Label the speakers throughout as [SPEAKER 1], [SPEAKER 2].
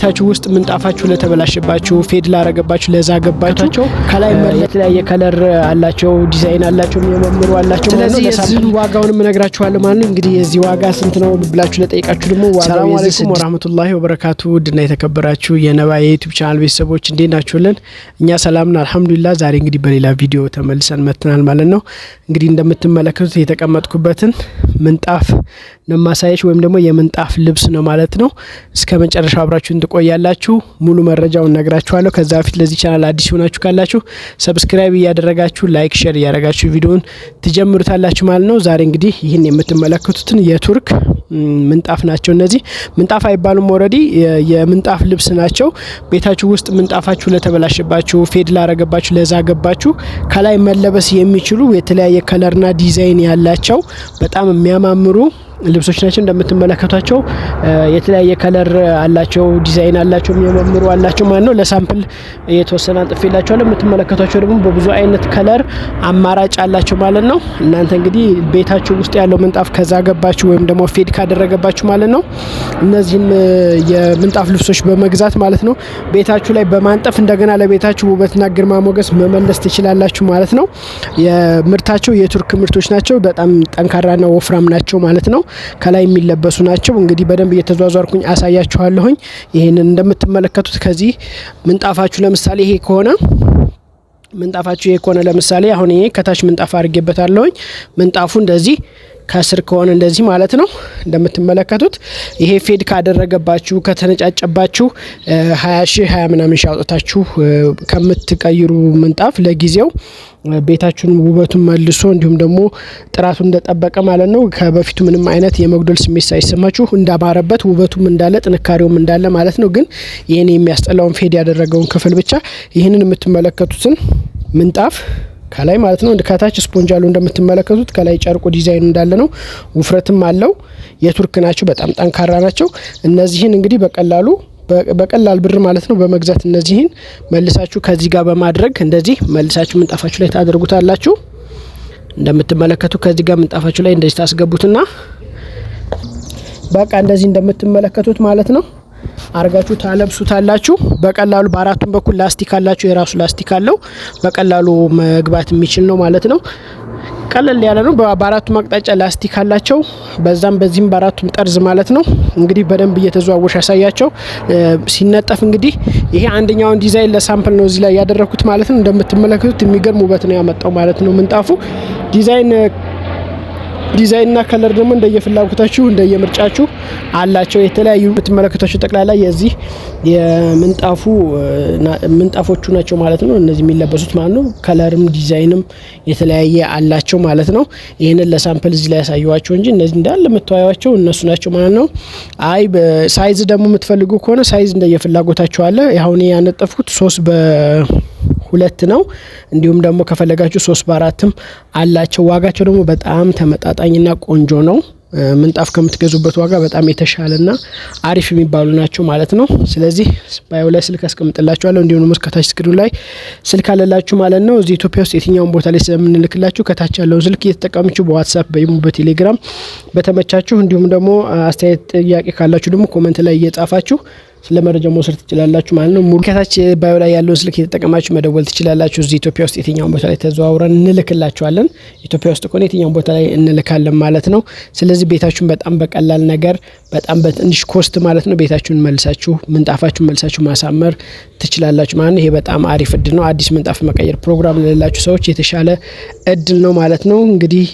[SPEAKER 1] ቤታችሁ ውስጥ ምንጣፋችሁ ለተበላሸባችሁ፣ fade ላረገባችሁ፣ ለዛገባችሁ ከላይ የተለያየ color አላቸው፣ ዲዛይን አላቸው፣ የሚያማምሩ አላቸው። ስለዚህ የዚህን ዋጋውንም እነግራችኋለሁ ማለት ነው። እንግዲህ የዚህ ዋጋ ስንት ነው ብላችሁ ለጠይቃችሁ ደግሞ ዋጋው
[SPEAKER 2] ሰላም አለይኩም ወራህመቱላሂ ወበረካቱ። ውድና የተከበራችሁ የነባ የ YouTube channel ቤተሰቦች እንዴት ናችሁልን? እኛ ሰላምና አልሐምዱሊላህ። ዛሬ እንግዲህ በሌላ ቪዲዮ ተመልሰን መጥተናል ማለት ነው። እንግዲህ እንደምትመለከቱት የተቀመጥኩበትን ምንጣፍ ነው ማሳየች ወይም ደግሞ የምንጣፍ ልብስ ነው ማለት ነው። እስከ መጨረሻው አብራችሁን ትቆያላችሁ። ሙሉ መረጃውን ነግራችኋለሁ። ከዛ በፊት ለዚህ ቻናል አዲስ ሆናችሁ ካላችሁ subscribe እያደረጋችሁ፣ like፣ share እያደረጋችሁ ቪዲዮውን ትጀምሩታላችሁ ማለት ነው። ዛሬ እንግዲህ ይህን የምትመለከቱትን የቱርክ ምንጣፍ ናቸው። እነዚህ ምንጣፍ አይባሉም፣ already የምንጣፍ ልብስ ናቸው። ቤታችሁ ውስጥ ምንጣፋችሁ ለተበላሸባችሁ፣ fade ላረገባችሁ፣ ለዛገባችሁ ከላይ መለበስ የሚችሉ የተለያየ color ና ዲዛይን ያላቸው በጣም የሚያማምሩ ልብሶች ናቸው። እንደምትመለከቷቸው የተለያየ color አላቸው፣ ዲዛይን አላቸው፣ የሚያማምሩ አላቸው ማለት ነው። ለ sample የተወሰነ አንጥፌላቸዋለሁ። የምትመለከቷቸው ደግሞ በብዙ አይነት color አማራጭ አላቸው ማለት ነው። እናንተ እንግዲህ ቤታችሁ ውስጥ ያለው ምንጣፍ ከዛገባችሁ ወይም ደግሞ fade ካደረገባችሁ ማለት ነው እነዚህን የምንጣፍ ልብሶች በመግዛት ማለት ነው ቤታችሁ ላይ በማንጠፍ እንደገና ለቤታችሁ ውበትና ግርማ ሞገስ መመለስ ትችላላችሁ ማለት ነው። የምርታቸው የቱርክ ምርቶች ናቸው። በጣም ጠንካራና ወፍራም ናቸው ማለት ነው። ከላይ የሚለበሱ ናቸው። እንግዲህ በደንብ እየተዟዟርኩኝ አሳያችኋለሁኝ። ይህንን እንደምትመለከቱት ከዚህ ምንጣፋችሁ ለምሳሌ ይሄ ከሆነ ምንጣፋችሁ ይሄ ከሆነ ለምሳሌ አሁን ይሄ ከታች ምንጣፍ አድርጌበታለሁኝ። ምንጣፉ እንደዚህ ከስር ከሆነ እንደዚህ ማለት ነው። እንደምትመለከቱት ይሄ fade ካደረገባችሁ፣ ከተነጫጨባችሁ 20 ሺህ 20 ምናምን ሺህ አውጥታችሁ ከምትቀይሩ ምንጣፍ ለጊዜው ቤታችሁን ውበቱን መልሶ እንዲሁም ደግሞ ጥራቱን እንደጠበቀ ማለት ነው፣ ከበፊቱ ምንም አይነት የመጉደል ስሜት ሳይሰማችሁ እንዳማረበት ውበቱም እንዳለ ጥንካሬውም እንዳለ ማለት ነው። ግን ይህን የሚያስጠላውን fade ያደረገውን ክፍል ብቻ ይህንን የምትመለከቱትን ምንጣፍ ከላይ ማለት ነው። ከታች ስፖንጅ አለው እንደምትመለከቱት፣ ከላይ ጨርቁ ዲዛይኑ እንዳለ ነው። ውፍረትም አለው። የቱርክ ናቸው። በጣም ጠንካራ ናቸው። እነዚህን እንግዲህ በቀላሉ በቀላል ብር ማለት ነው በመግዛት እነዚህን መልሳችሁ ከዚህ ጋር በማድረግ እንደዚህ መልሳችሁ ምንጣፋችሁ ላይ ታደርጉታላችሁ። እንደምትመለከቱ ከዚህ ጋር ምንጣፋችሁ ላይ እንደዚህ ታስገቡትና በቃ እንደዚህ እንደምትመለከቱት ማለት ነው አርጋችሁ ታለብሱታላችሁ። በቀላሉ በአራቱም በኩል ላስቲክ አላችሁ። የራሱ ላስቲክ አለው። በቀላሉ መግባት የሚችል ነው ማለት ነው። ቀለል ያለ ነው። በአራቱም አቅጣጫ ላስቲክ አላቸው። በዛም በዚህም በአራቱም ጠርዝ ማለት ነው። እንግዲህ በደንብ እየተዘዋወሽ ያሳያቸው ሲነጠፍ እንግዲህ ይሄ አንደኛውን ዲዛይን ለ sample ነው እዚህ ላይ ያደረኩት ማለት ነው። እንደምትመለከቱት የሚገርም ውበት ነው ያመጣው ማለት ነው። ምንጣፉ ዲዛይንና color ደግሞ እንደየፍላጎታችሁ እንደየምርጫችሁ አላቸው። የተለያዩ የምትመለከቷቸው ጠቅላላ የዚህ የምንጣፉ ምንጣፎቹ ናቸው ማለት ነው። እነዚህ የሚለበሱት ማለት ነው። color ም ዲዛይንም የተለያየ አላቸው ማለት ነው። ይህንን ለ sample እዚህ ላይ ያሳየኋቸው እንጂ እነዚህ እንዳለ የምታዩዋቸው እነሱ ናቸው ማለት ነው። አይ size ደግሞ የምትፈልጉ ከሆነ size እንደየፍላጎታችሁ አለ። አሁን ያነጠፍኩት 3 በ2 ነው። እንዲሁም ደግሞ ከፈለጋችሁ 3 በ4ም አላቸው። ዋጋቸው ደግሞ በጣም ተመጣጣኝና ቆንጆ ነው። ምንጣፍ ከምትገዙበት ዋጋ በጣም የተሻለና አሪፍ የሚባሉ ናቸው ማለት ነው። ስለዚህ bio ላይ ስልክ አስቀምጥላችኋለሁ። እንዲሁም ደግሞ ከታች screen ኑ ላይ ስልክ አለላችሁ ማለት ነው። እዚህ ኢትዮጵያ ውስጥ የትኛውን ቦታ ላይ ስለምንልክላችሁ ከታች ያለውን ስልክ እየተጠቀማችሁ በ WhatsApp፣ በ imo፣ በ Telegram በተመቻችሁ፣ እንዲሁም ደግሞ አስተያየት ጥያቄ ካላችሁ ደግሞ comment ላይ እየጻፋችሁ ስለ መረጃ መውሰድ ትችላላችሁ ማለት ነው። ሙሉ ከታች bio ላይ ያለውን ስልክ እየተጠቀማችሁ መደወል ትችላላችሁ። እዚህ ኢትዮጵያ ውስጥ የትኛውን ቦታ ላይ ተዘዋውረን እንልክላችኋለን። ኢትዮጵያ ውስጥ ከሆነ የትኛውን ቦታ ላይ እንልካለን ማለት ነው። ስለዚህ ቤታችሁን በጣም በቀላል ነገር በጣም በትንሽ cost ማለት ነው ቤታችሁን መልሳችሁ ምንጣፋችሁን መልሳችሁ ማሳመር ትችላላችሁ ማለት ነው። ይሄ በጣም አሪፍ እድል ነው። አዲስ ምንጣፍ መቀየር ፕሮግራም ለሌላችሁ ሰዎች የተሻለ እድል ነው ማለት ነው። እንግዲህ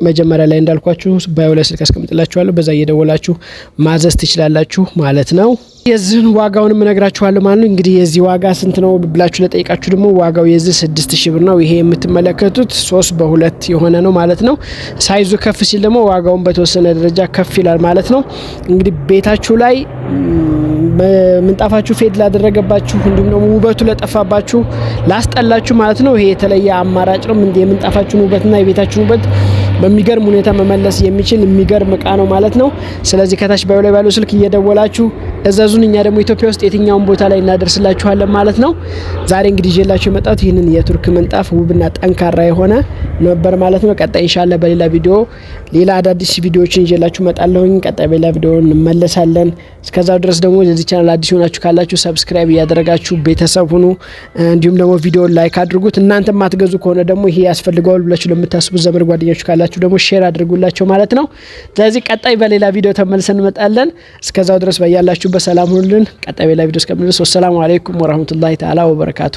[SPEAKER 2] መጀመሪያ ላይ እንዳልኳችሁ bio ላይ ስልክ አስቀምጥላችኋለሁ። በዛ እየደወላችሁ ማዘዝ ትችላላችሁ ማለት ነው። የዚህን ዋጋውንም እነግራችኋለሁ ማለት ነው። እንግዲህ የዚህ ዋጋ ስንት ነው ብላችሁ ለጠይቃችሁ ደግሞ ዋጋው የዚህ 6000 ብር ነው። ይሄ የምትመለከቱት 3 በ2 የሆነ ነው ማለት ነው። size ኡ ከፍ ሲል ደግሞ ዋጋውን በተወሰነ ደረጃ ከፍ ይላል ማለት ነው። እንግዲህ ቤታችሁ ላይ ምንጣፋችሁ fade ላደረገባችሁ እንዲሁም ደግሞ ውበቱ ለጠፋባችሁ፣ ላስጠላችሁ ማለት ነው ይሄ የተለየ አማራጭ ነው። የምንጣፋችሁን ውበትና የቤታችሁን ውበት በሚገርም ሁኔታ መመለስ የሚችል የሚገርም እቃ ነው ማለት ነው። ስለዚህ ከታች bio ላይ ባለው ስልክ እየደወላችሁ
[SPEAKER 1] እዘዙን። እኛ ደግሞ ኢትዮጵያ ውስጥ የትኛውን ቦታ ላይ እናደርስላችኋለን ማለት ነው። ዛሬ እንግዲህ ይዤላችሁ የመጣሁት ይህንን የቱርክ ምንጣፍ ውብና ጠንካራ የሆነ ነበር ማለት ነው። ቀጣይ ኢንሻአላህ በሌላ ቪዲዮ ሌላ አዳዲስ ቪዲዮዎችን ይዤላችሁ እመጣለሁኝ። ቀጣይ በሌላ ቪዲዮ እንመለሳለን። እስከዛው ድረስ ደግሞ ለዚህ ቻናል አዲስ ሆናችሁ ካላችሁ subscribe እያደረጋችሁ ቤተሰብ ሁኑ። እንዲሁም ደግሞ ቪዲዮ like አድርጉት። እናንተ ማትገዙ ከሆነ ደግሞ ይሄ ያስፈልገዋል ብላችሁ ለምታስቡት ዘመድ ጓደኞች ካላችሁ ደግሞ share አድርጉላቸው ማለት ነው። ስለዚህ ቀጣይ በሌላ ቪዲዮ ተመልሰን እንመጣለን። እስከዛው ድረስ በያላችሁበት ሰላም ሁኑልን። ቀጣይ በሌላ ቪዲዮ እስከምንደርስ ወሰላሙ አለይኩም ወራህመቱላሂ ተዓላ ወበረካቱ።